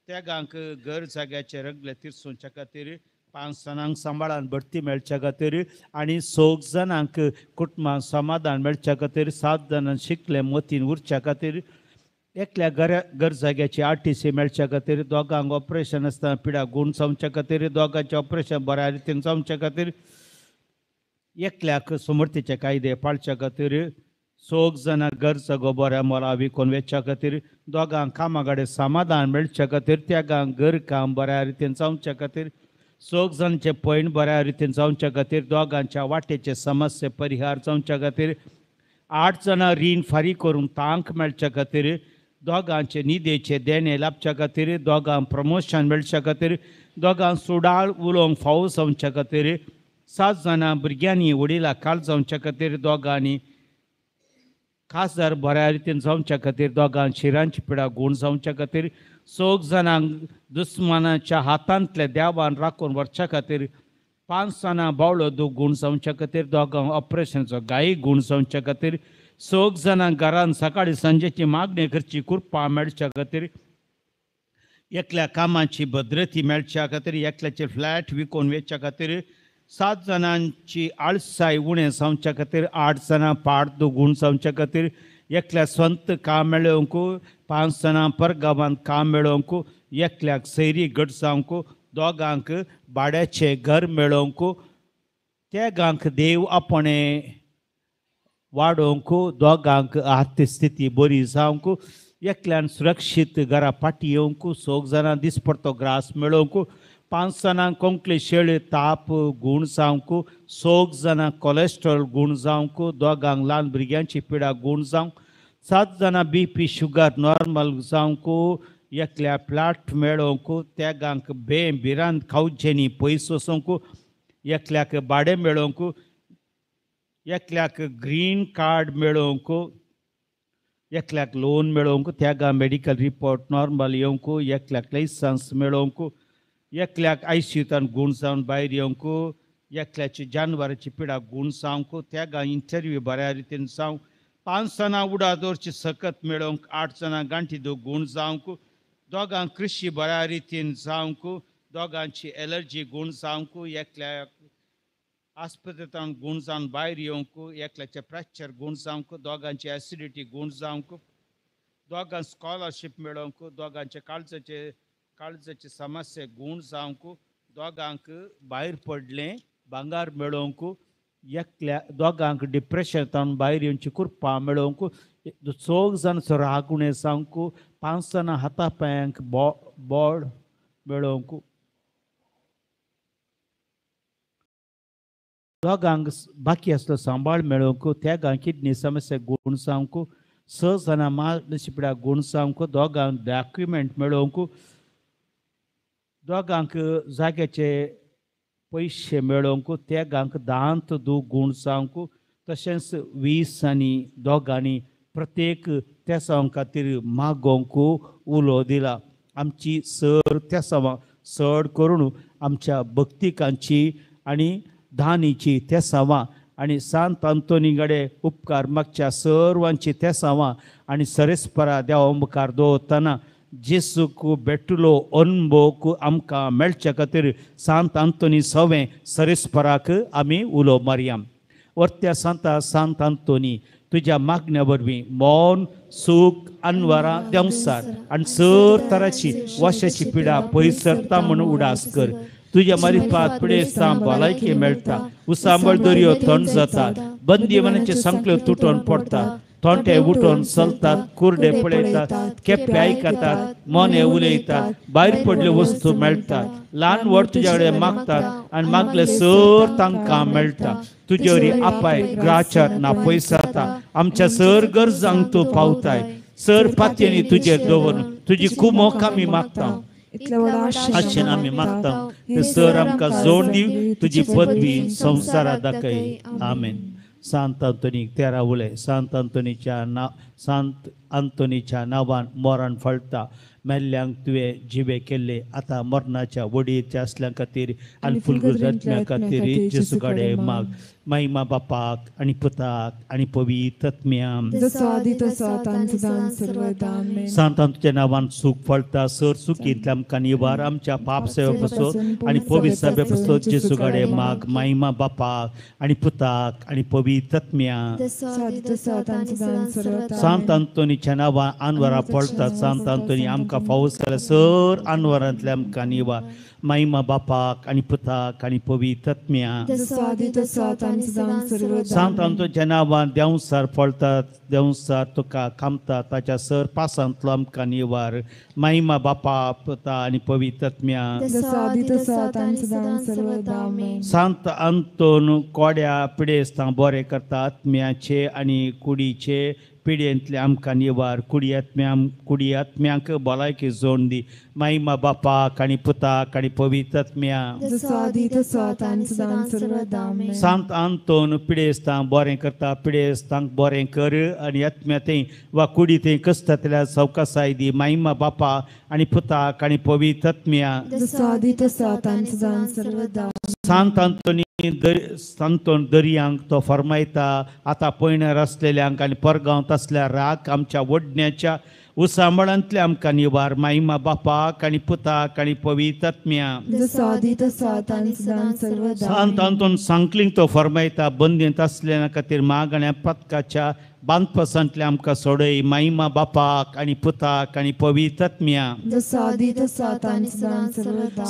तेगांक घर जाग्याचे रगले तिरसोवच्या खातीर, 5 जाणांक सांबाळान भरती मेळच्या खातीर आनी 6 जाणांक कुटुंबां समाधान मेळच्या खातीर, 7 जाणांक शिकले मतीन उरच्या खातीर, एकल्या घर जाग्याची RTC मेळच्या खातीर, दोगांक ऑपरेशन आसतना पिडा गूण जावच्या खातीर, दोगांचें ऑपरेशन बऱ्या रितीन जावच्या खातीर, एकल्याक समर्थीचे कायदे पाळच्या खातीर, 6 जाणां घर जागो बऱ्या मोला विकून वेच्या खातीर, दोगांक कामा कडेन समाधान मेळच्या खातीर, तेगांक घर काम बऱ्या रितीन जावच्या खातीर, 6 जाणांचे पयण बऱ्या रितीन जावच्या खातीर, दोगांच्या वाटेचे समस्ये परिहार जावच्या खातीर, 8 जाणां रीण फारीक करूंक तांक मेळच्या खातीर, दोगांचे निदेचे देणे लाभच्या खातीर, दोगांक प्रमोशन मेळच्या खातीर, दोगांक सुडाळ उलोवंक फावो जावच्या खातीर, 7 जाणां भुरग्यांनी वडिलां काल जावच्या खातीर, दोगांनी खासदार बऱ्या रितीन जावच्या खातीर, दोगांक शिरांची पिडा गूण जावच्या खातीर, 6 जाणांक दुस्मानाच्या हातांतले देवान राखून व्हरच्या खातीर, 5 जाणां बावळो दूख गूण जावच्या खातीर, दोगांक ऑपरेशनचो गायी गूण जावच्या खातीर, 6 जाणां घरान सकाळी सांजेची मागणी करची कृपा मेळच्या खातीर, एकल्या कामाची भद्रती मेळच्या खातीर, एकल्याचे फ्लॅट विकून वेच्या खातीर, 7 जाणांची आळसाय उणें जावच्या खातीर, 8 जाणां पाड दुगूण जावच्या खातीर, एकल्या स्वंत काम मेळोवंक, 5 जाणां परगांवांत काम मेळोवंक, एकल्याक सैरी घट जावंक, दोगांक भाड्याचें घर मेळोवंक, तेगांक देव आपणें वाडोवंक, दोगांक आर्थीक स्थिती बरी जावंक, एकल्यान सुरक्षीत घरा फाटी येवंक, 6 जाणां दिसपडतो ग्रास मेळोवंक, 5 जाणांक कोंकली शेळी ताप गूण जावंक, 6 जाणांक कोलेस्ट्रॉल गूण जावंक, दोगांक ल्हान भुरग्यांची पिडा गूण जावंक, 7 जाणां BP sugar normal जावंक, एकल्या प्लाट मेळोवंक, तेगांक बें भिरांत खावचेनी पयस वचोंक, एकल्याक भाडें मेळोवंक, एकल्याक ग्रीन कार्ड मेळोवंक, एकल्याक लोन मेळोवंक, तेगां मेडिकल रिपोर्ट नॉर्मल येवंक, एकल्याक लायसन्स मेळोवंक, एकल्याक आयसीयूतान गूण जावन भायर येवंक, एकल्याची जानवराची पिडा गूण जावंक, तेगां इंटरव्यू बऱ्या रितीन जावंक, 5 जाणां उडा दवरची सकत मेळोवंक, 8 जाणां गांठी दूख गूण जावंक, दोगांक कृशी बऱ्या रितीन जावंक, दोगांची एलर्जी गूण जावंक, एकल्याक आस्पत्रेंत गूण जावन भायर येवंक, एकल्याचे फ्रॅक्चर गूण जावंक, दोगांची एसिडिटी गूण जावंक, दोगांक स्कॉलरशीप मेळोवंक, दोगांचे काळजाचे समस्या गूण जावंक, दोगांक भायर पडलें भांगार मेळोवंक, एकल्या दोगांक डिप्रेशनांत भायर येवची कृपा मेळोवंक, 6 जाणांचो राग उणें जावंक, 5 जाणां हाता पांयांक बोड मेळोवंक. दोगांक बाकी आसलो सांबाळ मेळोवंक, त्यागांक किडनी समस्या गूण जावंक, 6 जाणां मानसी पिडा गूण जावंक, दोगांक डॉक्युमेंट मेळोवंक, दोगांक जाग्याचे पयशे मेळोवंक, तेगांक दांत दूख गूण जावंक, तशेंच 20 आनी दोगांनी प्रत्येक तेसांव खातीर मागोवंक उलो दिला. आमची सर तेसांवां चड करून आमच्या भक्तिकांची आनी दानीची तेसांवां आनी सांत आंतोनी कडेन उपकार मागच्या सर्वांची तेसांवां आनी सरेस्परा देवा मुखार दवरतना जेसूक भेटलो अनभोग आमकां मेळच्या खातीर सांत आंतोनी सवें सरेस्पराक आमी उलो मारया. वर्त्या सांता सांत आंतोनी तुज्या मागण्या वरवीं मौन सूख अनवरां देंवसार आनी सर तराची वाश्याची पिडा पयस सरता म्हणून उडास कर. तुज्या मारिफात पिडेस्तां भलायकी मेळटा, उसांबळ दर्यो थंड जाता, बंदीवानाचे संकल्यो तुटोन पडटा, तोंटे उठोन चलतात, कुर्डे पळयतात, केप्पे आयकतात, मोने उलयतात, भायर पडल्यो वस्तू मेळटात, ल्हान व्हड तुज्या कडेन मागतात आनी मागले सर तांकां मेळटा. तुजे वरी आपाय ग्राचार ना पयस जाता, आमच्या सर गरजांक तूं पावताय. सर पातयेनी तुजेर दवरून तुजी कुमोक आमी मागता, आशेन आमी मागता ते सर आमकां जोड दी, तुजी पदवी संवसारा दाखय. आमेन. सांत आंतोनीक 13 उले. सांत आंतोनीच्या नांव सांत आंतोनीच्या नांवान मरण फळटा. मेल्ल्यांक तुवें जिवे केल्ले, आतां मरणाच्या वडीच्या आसल्या खातीर आनी फुलगुज आत्म्या खातीर जेजू कडेन माग. महिमा बापाक आनी पुताक आनी पवित्र आत्म्याक. सांत आंतोनीच्या नांवान सूख फळटा. सर सुखींतल्या आमकां निवार, आमच्या पाप सेवे पासून आनी पवित्र सभे पासून जेजू कडेन माग. महिमा बापाक आनी पुताक आनी पवित्र आत्म्याक. सांत आंतोनीच्या नांवान आनवरां पळतात. सांत आंतोनी आमकां फावो जाल्यार सर आनवरांतल्या आमकां निवार. महिमा बापाक आनी पुताक आनी पवित्र आत्म्याक. सांत आंतोनीच्या नांवान देंवसार फळतात. देंवसार तुका कामता ताच्या सर पासांतलो आमकां निवार. महिमा बापा पुता आनी पवित्र आत्म्याक. सांत आंतोन कोड्या पिडेस्तां बरें करता. आत्म्याचे आनी कुडीचे पिडेंतले आमकां निवार. कुडी आत्म्यांक भलायकी जोड दी. महिमा बापाक आनी पुताक आनी पवित्र आत्म्याक. सांत आंतोन पिडेस्तांक बरें करता. पिडेस्तांक बरें कर आनी आत्म्या थंय वा कुडी थंय कसता सवकासाय दी. महिमा बापा आनी पुताक आनी पवित्र आत्म्याक. सांत आंतोनी सांतोन दर्यांक तो फरमायता, आतां पयणार आसलेल्यांक आनी परगांवांत आसल्या राग आमच्या वडण्याच्या उसांबळांतले आमकां निवार. महिमा बापाक आनी पुताक आनी पवित्र आत्म्याक. सांत आंतोन सांकलींक तो फरमायता, बंदींत आसल्या खातीर माग आनी पथकाच्या बांदपासांतले आमकां सोडय. महिमा बापाक आनी पुताक आनी पवित्र आत्म्याक.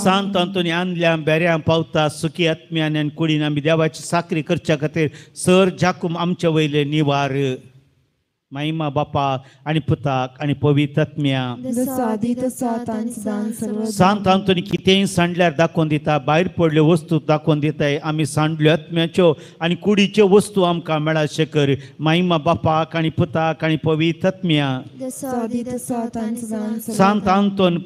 सांत आंतोनी आनल्या बेऱ्यां पावता. सुखी आत्म्यान आनी कुडीन आमी देवाची साकरी करच्या खातीर सर जाकूम आमचे वयले निवार. महिमा बापा आनी पुताक आनी पवित्र आत्म्याक. सांत आंतोनी कितेंय सांडल्यार दाखोवन दिता, भायर पडल्यो वस्तू दाखोवन दिताय. आमी सांडल्यो आत्म्याच्यो आनी कुडीच्यो वस्तू आमकां मेळाशें कर. महिमा बापाक आनी पुताक आनी पवित्र आत्म्याक. सांत आंतोन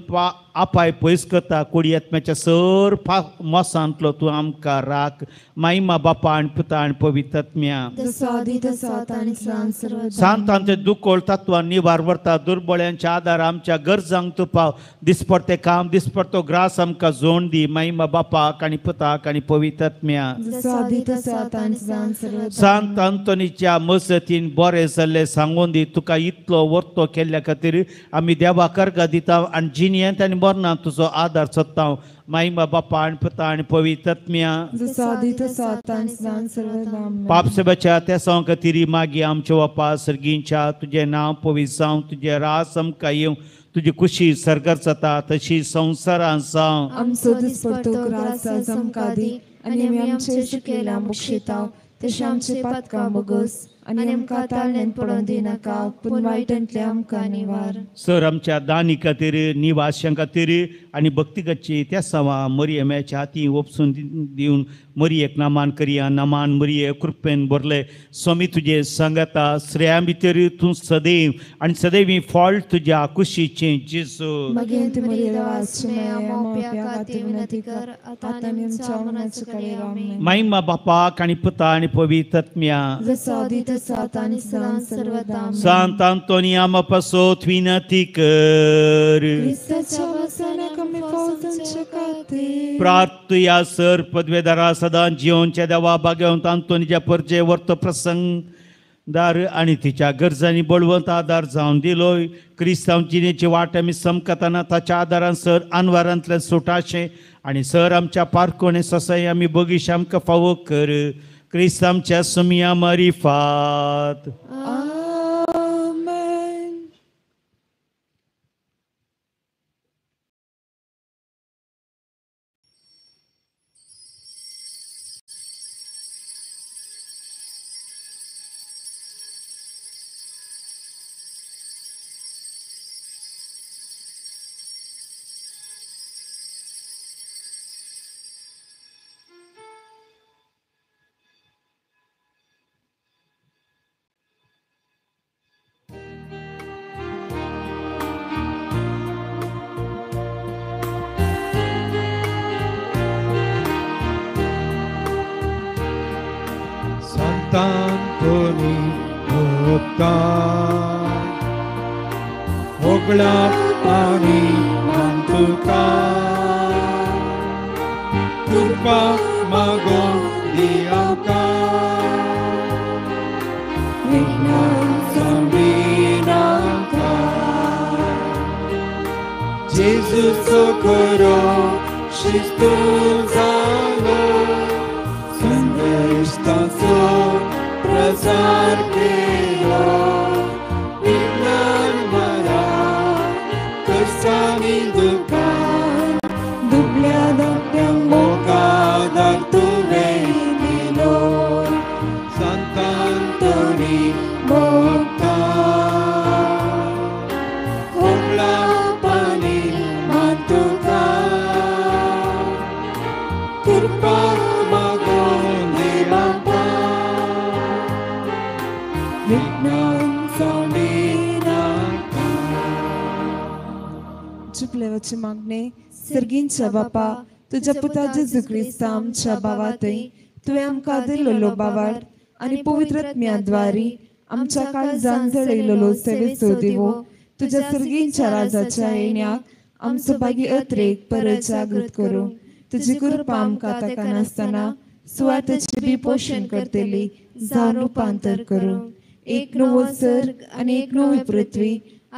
आपाय पयस करता. कुडी आत्म्याच्या सर मोसांतलो तूं आमकां राख. महिमा बापा आनी पुता आनी पवित्र आत्म्याक. सांत आमचे दुकोळ तत्वां निवार व्हरता. दुर्बळ्यांच्या आदार आमच्या गरजांक तूं पाव. दिसपडतें काम दिसपडतो ग्रास आमकां जोड दी. महिमा बापाक आनी पुताक आनी पवित्र आत्म्याक. सांत आंतोनीच्या मजतीन बरें जाल्लें सांगून दी. तुका इतलो वर्तो केल्ल्या खातीर आमी देवा कर्गा दिता आनी जिणेंत आनी मरणांत तुजो आदार सोदता. महिमा बापा आनी पुता आनी पवित्र आत्म्याक. पाप सेवेच्या तेसांव खातीर मागीर आमच्या बापा सर्गींच्या तुजें नांव पवित्र जावं, तुजें राज आमकां येवं, तुजी खुशी सर्गार जाता तशी संवसारांत जावं. आमचो दिसपडतो ग्रास आज आमकां दी आनी आमी आमचे चुकेल्या बक्षिता तशें आमचे पातकां बोगस आनी आमकां ताळ्यान पडोवन दिनाका पूण वायटांतले आमकां निवार. सर आमच्या दानी खातीर निवाश्यां खातीर आनी भक्तिगतची त्या सवा मरियमाच्या हाती ओपसून दिवन मरियेक नामान करया. नामान मरिये कृपेन भरले स्वामी तुजे सांगाता श्रेया भितर तूं सदैव आनी सदैव फळ तुज्या कुशीचें जेजू. महिमा बापाक आनी पुता आनी पवित्र आत्म्या. सांत आंतोनी आमा पासत विनंती कर. प्रार्थया सर पदवेदारा सदां जिवनच्या देवा भाग्यवंत आंतोनीच्या परजे वर्त प्रसंगदार आनी तिच्या गरजांनी बळवंत आदार जावन दिलोय. क्रिस्तांव जिणेची वाट आमी समकताना ताच्या आदारान सर आनवारांतल्यान सुटाशें आनी सर आमच्या पारकोणे ससाई आमी बगीश आमकां फावो कर. क्रिस्तांवच्या सुमिया मारिफात. Sant'Antoni भोगता होगळा पाणी मान तुका कृपा मागो दी आमकां विज्ञान सांडीनाका जेजूचो खरो शिस्तू जालो संदेश ताचो प्रसार केलो विज्ञान मरा कष्टांनी दुकान दुबल्या धाकट्यांक मोगादार तुवें दिलो सांतांतोनी भोगता होगळा पाणी मान तुका कृपा मागोन दी बापा विज्ञान सांडीनाका. चुपलेवाची मागणे. सर्गींच्या बापा तुज्या पुता जेजू क्रिस्ता आमच्या भावातय तुवें आमकां दिल्लो बावार्थ आनी पवित्र आत्म्याद्वारी आमच्या काळजान जळयलेलो सेवेचो दिवो तुज्या सर्गींच्या राजाच्या येण्याक आमचो भागी अत्रेक परत जागृत करूं. तुजी कृपा आमकां ताका नासतना सुवार्थाची बी पोशण करतली जावन रुपांतर करूं. एक नवो सर्ग आनी एक नवी पृथ्वी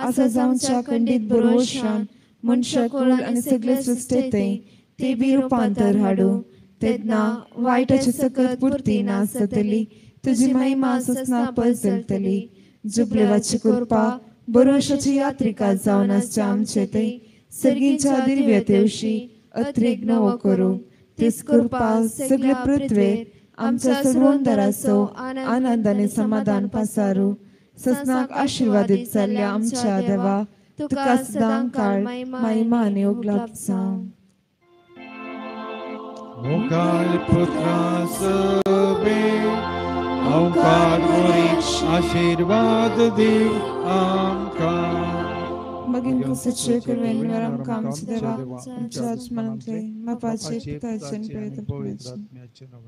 आसा जावच्या खंडीत बरोवशान मनशाकुळ आनी सगळे सृश्टेंतय ते बी रुपांतर हाडूं. तेन्ना वायटाची सकत पुरती नास जातली तुजी महिमा ससना पसरतली. जुबलेवाची कृपा बरोवशाची यात्रिका जावन आसच्या आमचे थंय सर्गीच्या दिव्यतेवशी अत्रेक नवो करूं. तीच कृपा सगळे पृथ्वेर आमच्या सर्वोंदराचो आनंद आनी समाधान पासारू. ससनाक आशिर्वादीत जाल्ल्या आमच्या देवा तुका सदां काळ महिमा आनी उगलाप जावं. मोगाळ पुत्रा सवे ओंकार मोरी आशीर्वाद दिव आमकां. मागीर कुसाचे कुरवेन आमकां आमच्या देवा आमच्या आत्मनांतले बापाचे पुताचे आनी पवित्र आत्म्याचे. आत्म्याचे नांव.